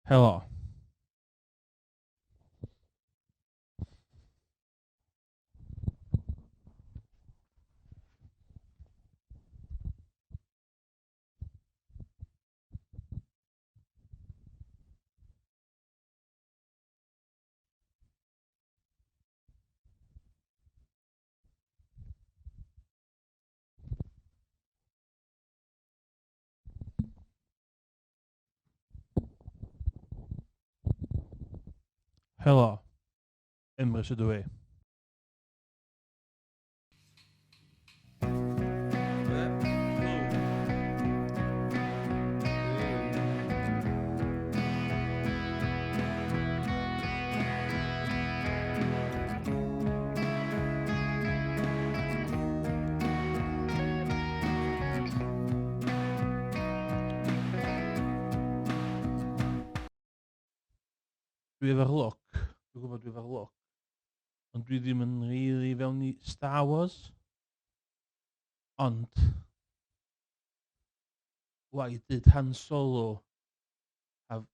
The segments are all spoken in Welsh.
Helo. Helo, Emrys ydw i. Dwi efo'r lwc, dwi'n gwybod dwi efo'r lwc, ond dwi ddim yn rili fewn i Star Wars. Ond, why did Han Solo have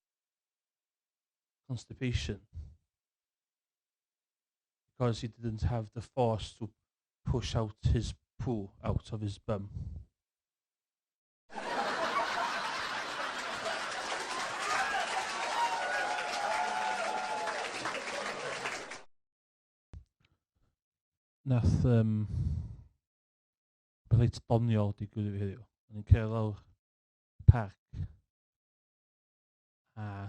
constipation? Because he didn't have the force to push out his poo out of his bum. Nath um, reit doniol digwydd i fi heddiw. O'n i'n cerdded lawr parc a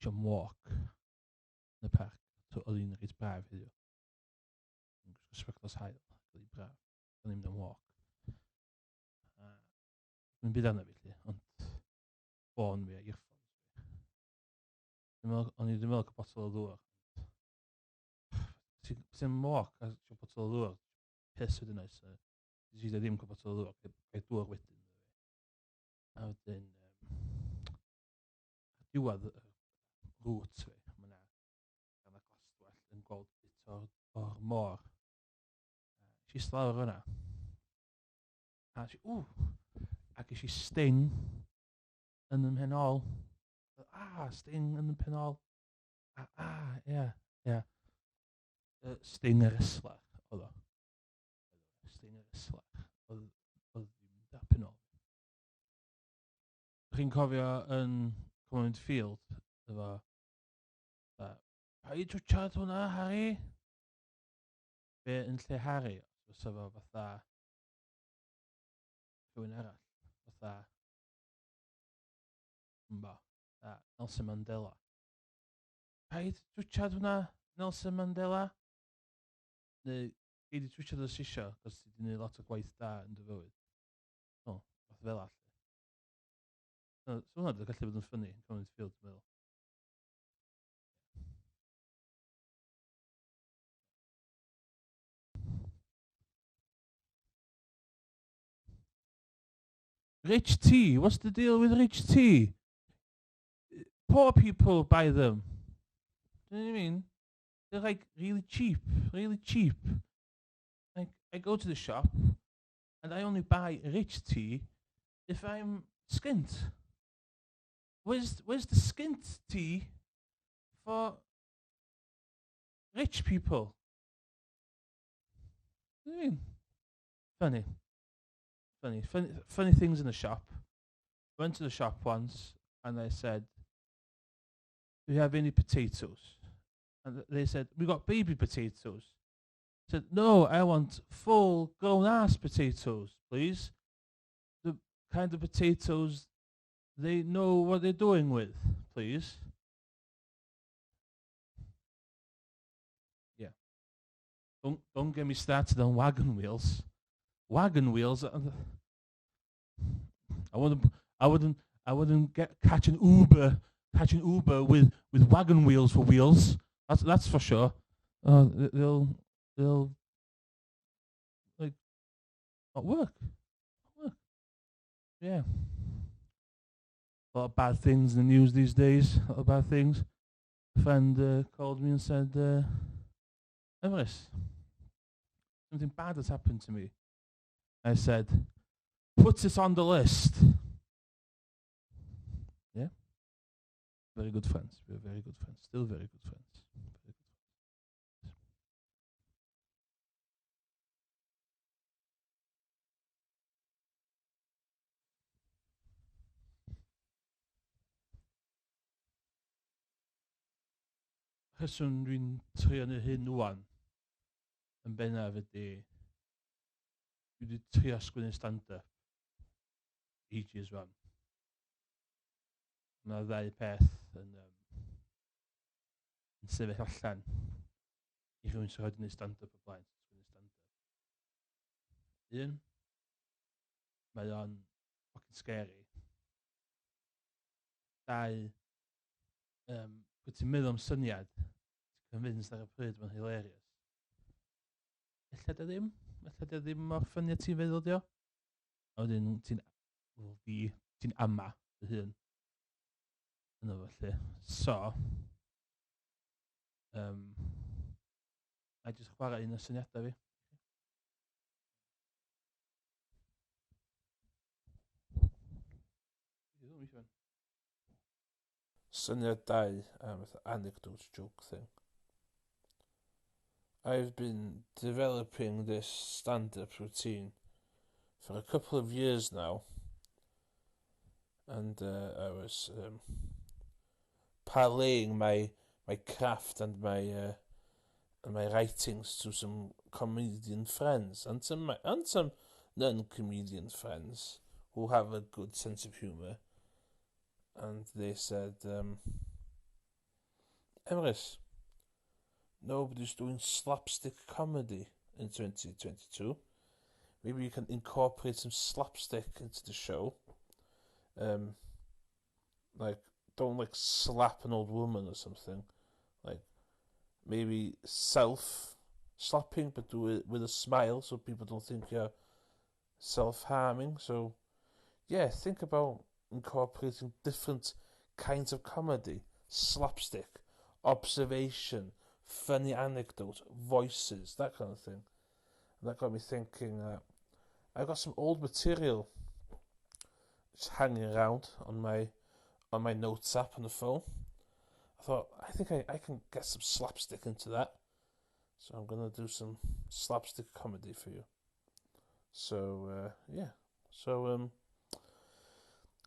jam walk yn y parc. So, oedd hi'n reit braf heddiw. Yn gwisgo sbectols haul, oedd hi'n braf. O'n i'n mynd am walk. A ddim byd arna fi, lly, ond ffôn fi a earphones fi. Dwi'n meddwl, o'n i ddim meddwl cael botel o ddŵr. Ti'n ti walk a ti'n botel o ddŵr, piss wedyn oes. Nes i ddim cael botel o ddŵr, cael dŵr wedyn. A wedyn, um, diwedd y route fi, mae yna yna glaswellt yn gweld bit o'r, or môr. Nes i eistedd lawr yna. A nes i, ww, a ges i sting yn y mhen ôl. Ah, sting yn y mhen ôl. Ah, ah, ie, yeah, ie. Yeah. Sting yr eslach, oedd o. Sting yr eslach. Oedd, oedd ddim dap yn ôl. Chi'n cofio yn Common Field, efo, paid twtsiad hwnna, Harry? Be yn lle Harry, fysa fo fatha rhywun arall, fatha, mba, Nelson Mandela. Paid twtsiad hwnna, Nelson Mandela? Neu, gei di twtsiad os isio, cos ti wedi gwneud lot o gwaith da yn dy fywyd. O, fath fel all. So, so hwnna wedi gallu bod yn ffynnu, Common Field, dwi'n meddwl. Rich tea, what's the deal with rich tea? Poor people buy them. Do you know what I mean? They're like really cheap, really cheap. Like, I go to the shop and I only buy rich tea if I'm skint. Where's, where's the skint tea for rich people? You know what I mean? Funny. Funny. Funny, funny things in the shop. Went to the shop once and I said, do you have any potatoes? And they said, we got baby potatoes. I said, no, I want full grown ass potatoes, please. The kind of potatoes they know what they're doing with, please. Yeah. Don't, don't get me started on wagon wheels. Wagon wheels. I wouldn't, I wouldn't, I wouldn't get, catch an Uber, catch an Uber with, with wagon wheels for wheels. That's, that's for sure. Uh, they'll, they'll, like, not work. Not work. Yeah. A lot of bad things in the news these days. A lot of bad things. A friend uh, called me and said, uh, Emrys, something bad has happened to me. I said, put it on the list. Yeah. Very good friends. We're very good friends. Still very good friends. Very good friends. Rheswm dwi'n trio neud hyn ŵan yn bennaf ydy dwi wedi trio sgwennu stand-up ages rwan. Mae 'na ddau peth yn um, yn sefyll allan i rhywun sy'n rhaid i wneud stand-up o blaen, sgwennu stand-up. Un, mae o'n fucking scary. Dau, um, pryd ti'n meddwl am syniad, ti'n convinced ar y pryd mae'n hilarious. Ella dy ddim, ella dy ddim mor ffynnu ti'n feddwl dio. A wedyn ti'n, well, fi, ti'n ama dy hun. Yna felly. So, um, a jyst chwarae un o syniadau fi. Syniad dau am fatha anecdote joke thing. I've been developing this stand-up routine for a couple of years now, and I was parlaying my my craft and my and my writings to some comedian friends and some and some non-comedian friends who have a good sense of humour, and they said, Emrys, nobody's doing slapstick comedy in 2022. Maybe you can incorporate some slapstick into the show. Like, don't like slap an old woman or something. Like, maybe self-slapping, but do it with a smile so people don't think you're self-harming. So, yeah, think about incorporating different kinds of comedy. Slapstick, observation, funny anecdote, voices, that kind of thing. And that got me thinking that I've got some old material just hanging around on my notes app on the phone. I thought, I think I can get some slapstick into that. So I'm going to do some slapstick comedy for you. So, yeah. So,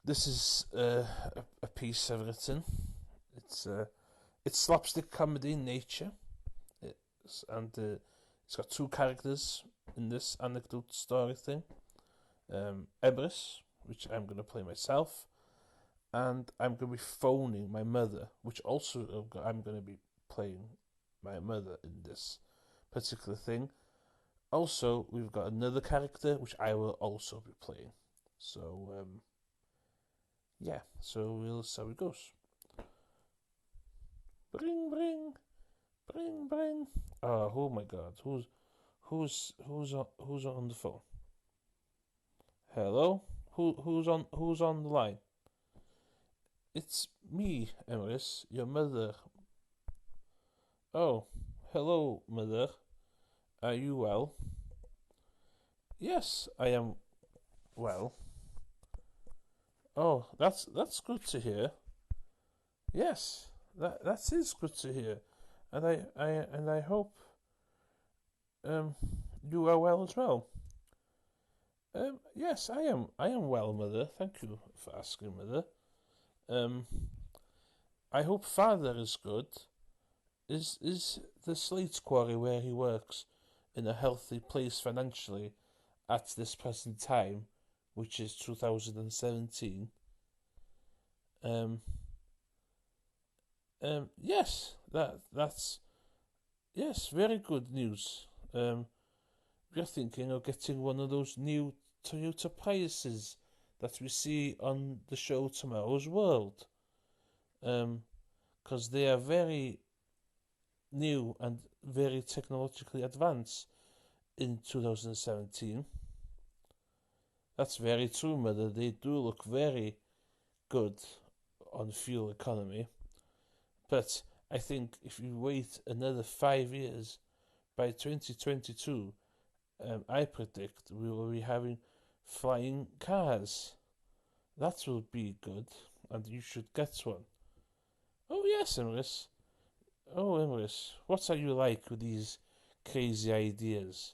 this is a piece I've written. It's slapstick comedy in nature. It's got two characters in this anecdote story thing. Emrys, which I'm going to play myself, and I'm going to be phoning my mother, which also I'm going to be playing my mother in this particular thing. Also, we've got another character, which I will also be playing. So, yeah, so we'll see how it goes. Bring, bring, bring, bring. Oh my God, who's on the phone? Hello? Who's on the line? It's me, Emrys, your mother. Oh, hello, mother. Are you well? Yes, I am well. Oh, that's good to hear. Yes, that is good to hear, and I hope you are well as well. Yes, I am. I am well, mother. Thank you for asking, mother. I hope father is good. Is the slate quarry where he works in a healthy place financially at this present time, which is 2017? Yes, that's yes, very good news. We're thinking of getting one of those new Toyota Priuses that we see on the show Tomorrow's World, because they are very new and very technologically advanced in 2017. That's very true, mother. They do look very good on fuel economy. But I think if you wait another 5 years, by 2022, I predict we will be having flying cars. That will be good, and you should get one. Oh yes, Emrys. Oh, Emrys, what are you like with these crazy ideas?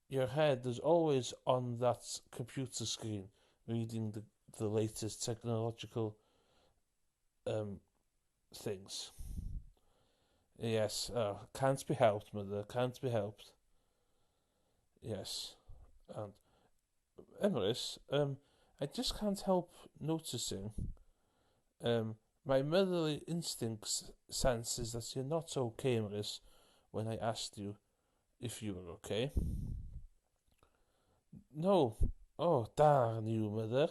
Your head is always on that computer screen, reading the latest technological things. Yes, can't be helped, mother, can't be helped. Yes, and Emrys, I just can't help noticing, my motherly instincts senses that you're not okay, Emrys, when I asked you if you were okay. No, oh, darn you, mother,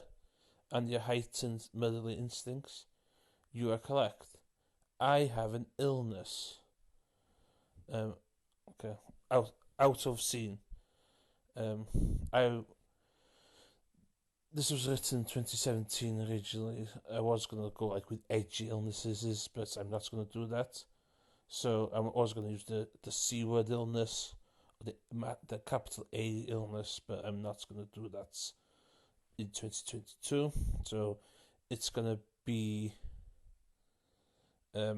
and your heightened motherly instincts. You are correct. I have an illness. Okay, out of scene. This was written in 2017 originally. I was going to go with edgy illnesses, but I'm not going to do that. So I was going to use the C word illness, or the capital A illness, but I'm not going to do that in 2022. So it's going to be a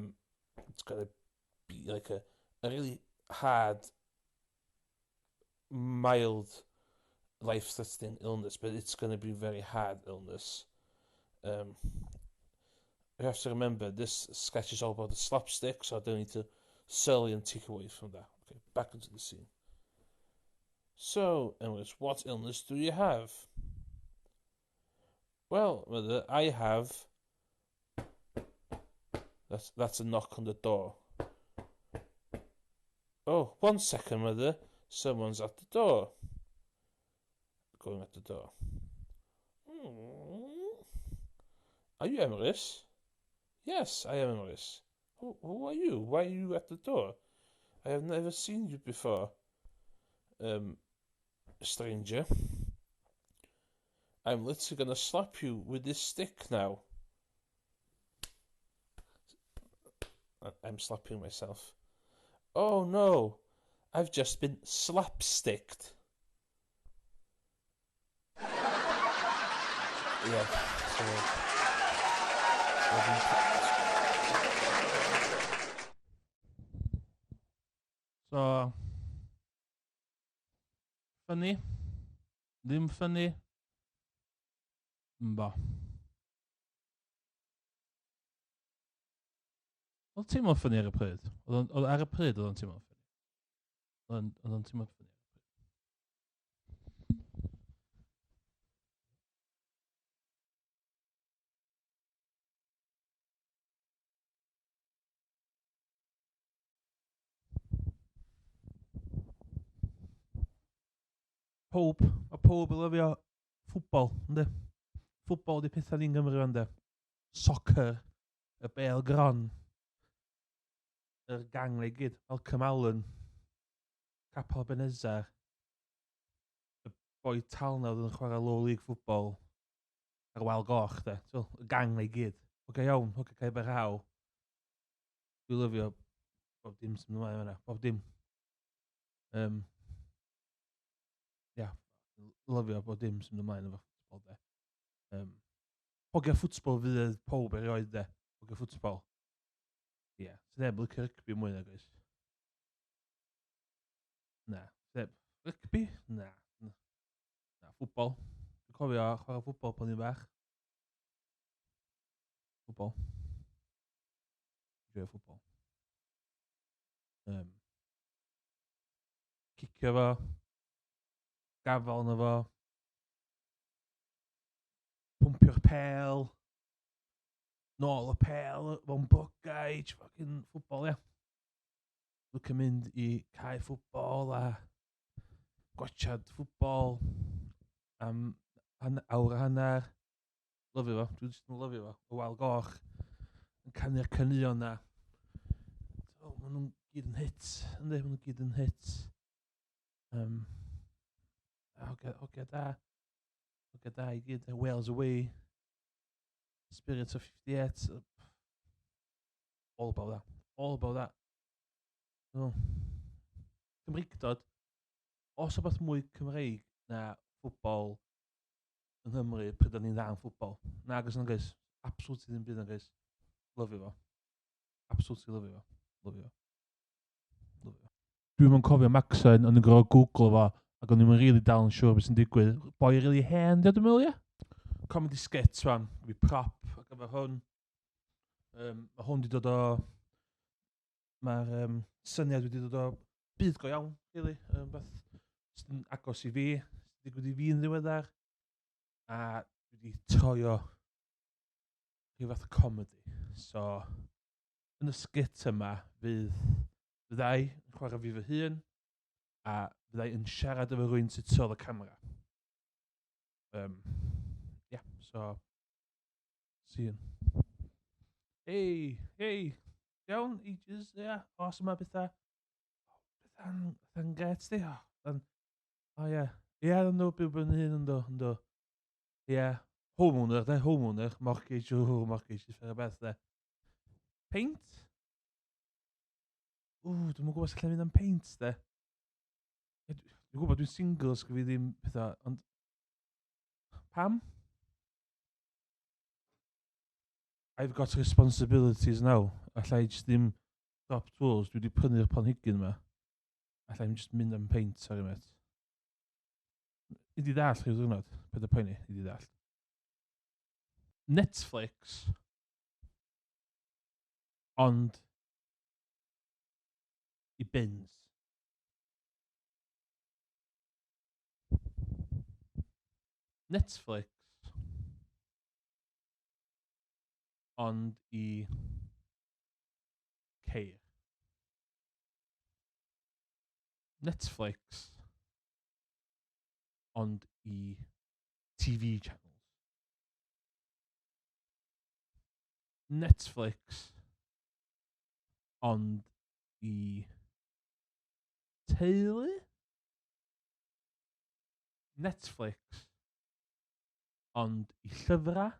really hard, mild, life-threatening illness, but it's going to be very hard illness. You have to remember, this sketch is all about the slapstick, so I don't need to sully and take away from that. Okay, back into the scene. So, Emrys, what illness do you have? Well, mother, I have... That's a knock on the door. Oh, 1 second, mother. Someone's at the door. Going at the door. Are you Emrys? Yes, I am Emrys. Who are you? Why are you at the door? I have never seen you before. Stranger. I'm literally going to slap you with this stick now. I'm slapping myself. Oh no, I've just been slapsticked. Yeah, so... So... Funny? Ddim funny? Mba. Oedd o'n teimlo'n ffynnu ar y pryd. Oedd ar y pryd oedd o'n teimlo'n ffynnu. Oedd o'n teimlo'n ffynnu ar y pryd. Pob, mae pob yn lyfio ffwbol, yndi? Ffwbol di pethau ni'n Gymru, yndi? Soccer, y bêl gron, yr gang na i gyd, Malcolm Allen, Capel Ebenezer, y boi tal na oedd yn chwarae low league football, ar Wal Goch, de. So, y gang na i gyd. Oce iawn, oce cael berhaw. Dwi'n lyfio bob dim sy'n mynd ymlaen fan'na, bob dim. Ia, lyfio bob dim sy'n mynd ymlaen efo ffwtbol, de. Hogia ffwtbol fydd pob erioed, de. Hogia ffwtbol. Ie, yeah. Sy'n neb licio rygbi mwy na, guys. Na, neb. Rygbi? Na. Na, ffwtbol. Dwi'n cofio chwarae ffwtbol pan i'n bach. Ffwtbol. Joio ffwtbol. Cicio fo. Gafal na fo. Pwmpio'r pel. Nôl y pel, fo'n bwgaid, fucking ffwtbol, ia. Dwi'n mynd i cae ffwtbol a gwachad ffwtbol am awr a hanner. Lyfio fo, dwi'n just yn lyfio fo. Y Wal Goch yn canu'r caneuon na. So, maen nhw'n gyd yn hits, yndi? Maen nhw'n gyd yn hits. Hogia da. Hogia da i gyd. Wales Away. Spirit of 58. All about that. All about that. No. Cymreictod. Os o beth mwy Cymreig na ffwtbol yng Nghymru, pryd o'n i'n dda yn ffwtbol. Na, agos yn guys. Absolutely ddim byd yn guys. Lyfio fo. Absolutely lyfio fo. Lyfio fo. Lyfio fo. Dwi'm yn cofio Macsen, o'n i'n gorfod Google fo, ac o'n i'm yn really dal yn siŵr beth sy'n digwydd. Boi really hen, di o, dwi'n meddwl, ie? Comedy skit, wan. Fi prop ar gyfer hwn. Mae hwn di dod o... Mae'r syniad wedi dod o byd go iawn, really. Beth sy'n agos i fi, sy'n digwydd i fi yn ddiweddar. A dwi wedi troi o rhyw fath o comedy. So, yn y skit yma, fyddai yn chwarae fi fy hun, a fyddai yn siarad efo rhywun sy'n tu ôl y camera. Yeah, so, see you. Hey, hey, iawn, ages, yeah, awesome ma bethau. Pethau'n gret, di, oh, oh yeah. Ie, yeah, ynddo, byw yn hun, ynddo, ynddo. Ie, yeah. Homeowner, de, homeowner, mortgage, oh, mortgage, uffern o beth, de. Paint? Ww, dwi'm yn gwybod os allai fynd am paint, de. Ie, dwi'n gwybod dwi'n single, os fi ddim pethau, ond... Pam? I've got responsibilities now. Allai just ddim drop tools. Dwi wedi prynu'r planhigyn yma. Allai ddim just mynd am paint, sorry mate. I di ddall rhyw ddwrnod. Paid â poeni, i di ddall. Netflix. Ond i bins. Netflix. Ond i ceir. Netflix. Ond i TV channels. Netflix. Ond i teulu? Netflix. Ond i llyfrau?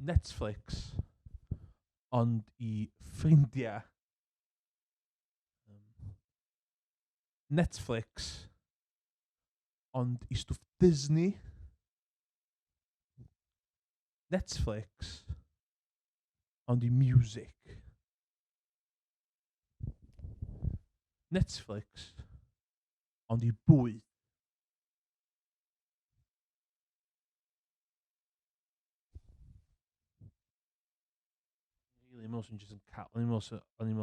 Netflix. Ond i ffrindiau? Netflix. Ond i stwff Disney? Netflix. Ond i music? Netflix. Ond i bwyd? Really, meddwl sy'n just yn cael... O'n i'n meddwl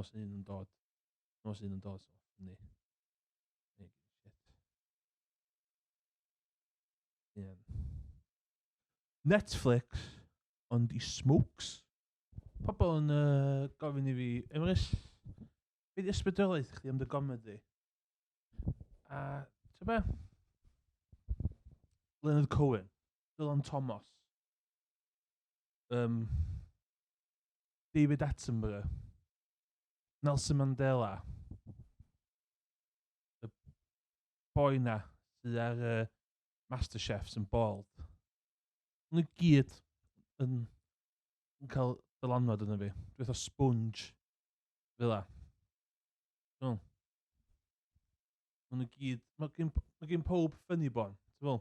sy'n un yn dod. O'n i'n meddwl sy'n un yn dod. So, ni. Ni, shit. Yeah. Netflix, ond i smokes. Pobl yn gofyn i fi, Emrys, be di ysbrydoliaeth chdi am dy gomedi? A, ti'n be? Leonard Cohen, Dylan Thomas, David Attenborough, Nelson Mandela, y boi na sydd ar MasterChef sy'n bald. Maen nhw gyd yn cael dylanwad yna fi. Dwi fatha sponge fel 'a. Dwi'n meddwl. Maen nhw gyd, mae gen pob funny bone, ti'n meddwl?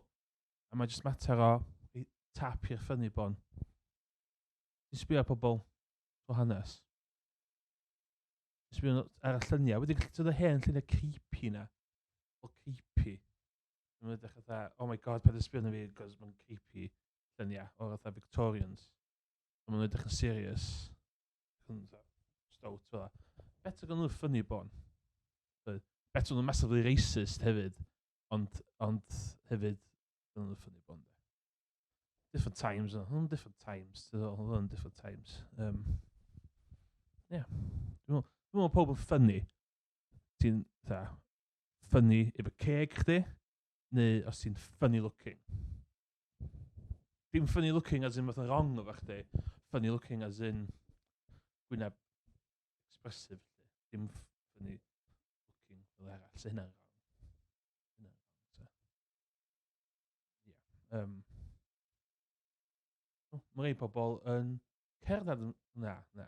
A mae jyst mater o tap i'r funny bone. Ti'n sbio ar pobl o hanes. Ti'n sbio ar y lluniau. Wedi gallu dod o hen lluniau creepy na. O creepy. Mae'n edrych fatha, oh my god, paid â sbio arna fi, cos mae'n creepy lluniau o fatha Victorians. A maen nhw'n edrych yn serious. Yn stout fel 'a. Better gan nhw funny bone. Better nhw'n massively racist hefyd. Ond hefyd, gan nhw funny bone. Different times, no? Different times. Different times. Yeah. Dwi'n meddwl pob yn funny. Ti'n funny efo ceg chdi, neu os ti'n funny looking. Dim funny looking as in fatha wrong efo chdi. Funny looking as in gwyneb expressive. Dim funny looking fel arall. So hynna'n wrong. Hynna'n wrong. So. Yeah. Mae rhai pobl yn cerdded yn... Na, na, na.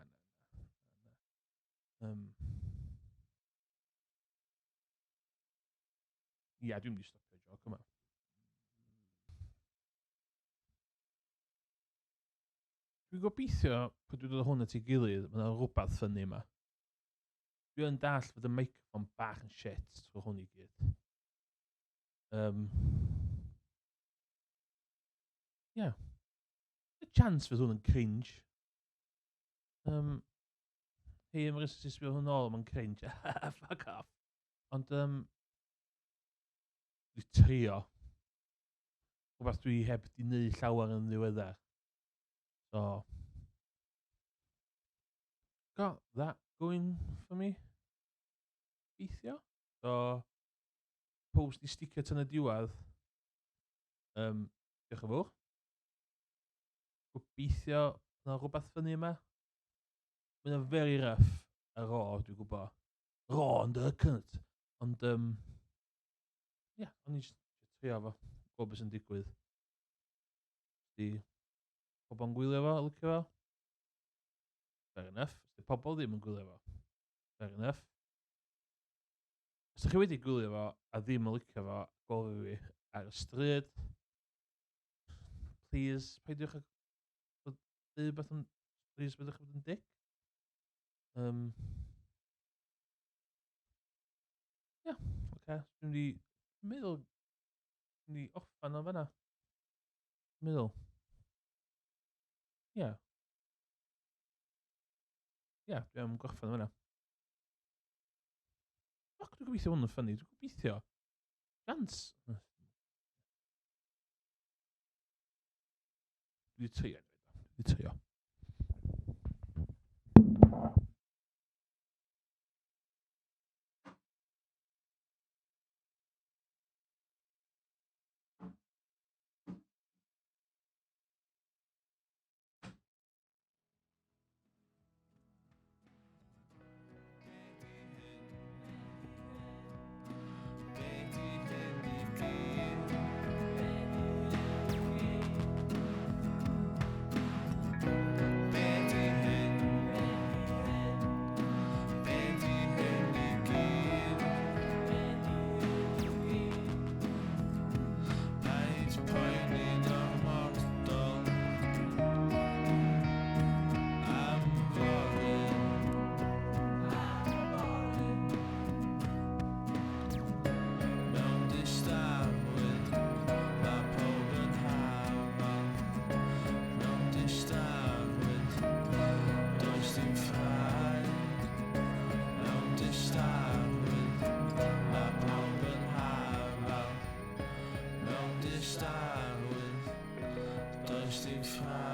Na. Ia, dwi'n mynd i stopio joc yma. Dwi'n gobeithio, pan dwi'n dod â hwn at ei gilydd, mae yna rhywbeth funny yma. Dwi yn dall fod y microphone bach yn shit trwy hwn i gyd. Yeah. Y chance fydd hwn yn cringe. Hei, Emrys, ti'n sbio hwn nôl, mae'n cringe. Fuck off. Ond, dwi trio. Rhywbeth dwi heb di wneud llawer yn ddiweddar. So, got that going for me. Gobeithio. So, post i sticio tan y diwedd. Diolch yn fawr. Gobeithio na rhywbeth funny yma. Mae'n very rough a raw, dwi'n gwybod. Raw and uncut. Ond, yeah, o'n i just trio fo. Gweld beth sy'n digwydd. Di pobl yn gwylio fo, licio fo. Fair enough. Os di pobl ddim yn gwylio fo. Fair enough. Os ydych chi wedi gwylio fo a ddim yn licio fo, gweld fi ar y stryd, please, peidiwch â dweud beth yn... Please, peidiwch â bod yn dick. Yeah, okay. Dwi'n mynd i meddwl... Dwi'n mynd i orffan o fanna. Meddwl. Yeah. Yeah, dwi am gorffan o fanna. Fuck, dwi'n gobeithio hwn yn funny. Dwi'n gobeithio. Gans. Dwi'n trio. Dwi'n trio. Does dim ffrae.